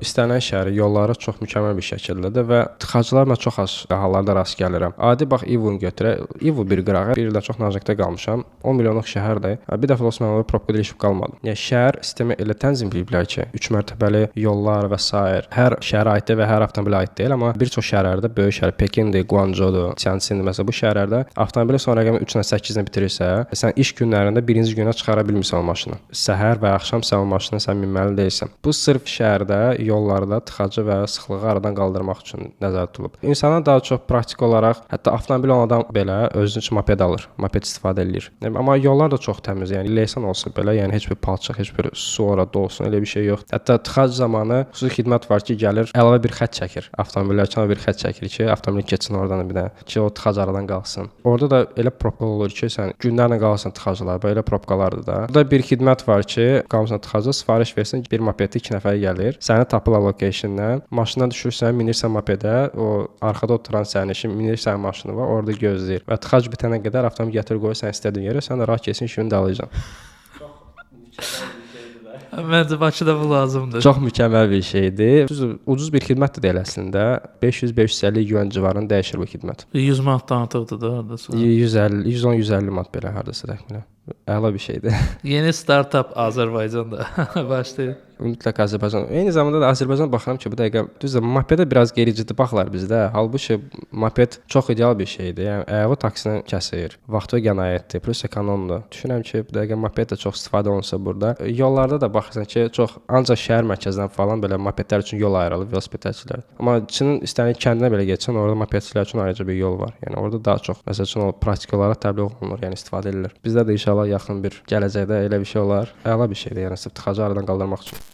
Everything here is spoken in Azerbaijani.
İstənilən şəhərin yolları çox mükəmməl bir şəkildədir və tıxaclar mən çox az hallarda rast gəlirəm. Adi bax, İvun götürək. İvu bir qırağa, bir ildən çox Nanjingdə qalmışam. 10 milyonluq şəhərdir. Bir dəfə olsun mən orada probka ilişib qalmadım. Yəni şəhər sistemi elə tənzimləyiblər ki, 3 mərtəbəli yollar və sair. Hər şəhərə aid deyil və hər avtomobilə aid deyil, amma bir çox şəhərlərdə, böyük şəhər Pekindir, Guangzhoudur, Tianjindir, məsələn, bu şəhərlərdə avtomobili son rəqəmi 3-lə 8-lə bitirirsə, sən iş günlərində birinci günə çıxara bilmirsən o maşını. Səhər və axşam sən o maşını sən minməli deyilsən. Bu sırf şəhərdə yollarda tıxacı və sıxlığı aradan qaldırmaq üçün nəzərdə tutulub. İnsanlar daha çox praktik olaraq, hətta avtomobil olan adam belə özü üçün moped alır, moped istifadə eləyir. Amma yollar da çox təmiz, yəni leysan olsa belə, yəni heç bir palçıq, heç bir su ora dolsun, elə bir şey yox. Hətta tıxac zamanı xüsusi xidmət var ki, gəlir əlavə bir xətt çəkir. Avtomobillər üçün bir xətt çəkir ki, avtomobil keçsin oradan bir dənə, ki o tıxac aradan qalxsın. Orada da elə probka olur ki, sən günlərlə qalırsan tıxaclar, belə probkalardır da. Burada bir xidmət var ki, qalmısan tıxaca, sifariş versin, bir mopeddə 2 nəfər gəlir. Səni tapırlar location-dan. Maşından düşürsən, minirsən mopedə, o arxada oturan sərnişin minir sənin maşını var, orada gözləyir. Və tıxac bitənə qədər avtomobil gətirir qoyur sən istədiyin yerə, sən də rahat keçsin işini dalayacaqsan. Məncə Bakıda bu lazımdır. Çox mükəmməl bir şeydir. Düzdür, ucuz bir xidmət də deyil əslində. 500-550 yuan civarında dəyişir bu xidmət. 100 manatdan artıqdır da hardasa. 150, 110-150 manat belə hardasa təxminən. Əla bir şeydir. Yeni startap Azərbaycanda başlayır. Mütləq Azərbaycan. Eyni zamanda da Azərbaycan baxıram ki, bu dəqiqə düzdür, mopedə biraz qeyri-ciddi baxırlar bizdə. Halbuki moped çox ideal bir şeydir. Yəni ayağı taksidən kəsir. Vaxtı qənaətdir, plus ekonomdur. Düşünürəm ki, bu dəqiqə moped də çox istifadə olunsa burada. Yollarda da baxırsan ki, çox ancaq şəhər mərkəzindən falan belə mopedlər üçün yol ayrılıb velosipedçilər. Amma Çinin istənilən kəndinə belə getsən, orada mopedçilər üçün ayrıca bir yol var. Yəni orada daha çox məsəl üçün o praktik olaraq təbliğ olunur, yəni istifadə edilir. Bizdə də inşallah yaxın bir gələcəkdə elə bir şey olar. Əla bir şeydir, yəni sırf tıxacı aradan qaldırmaq üçün.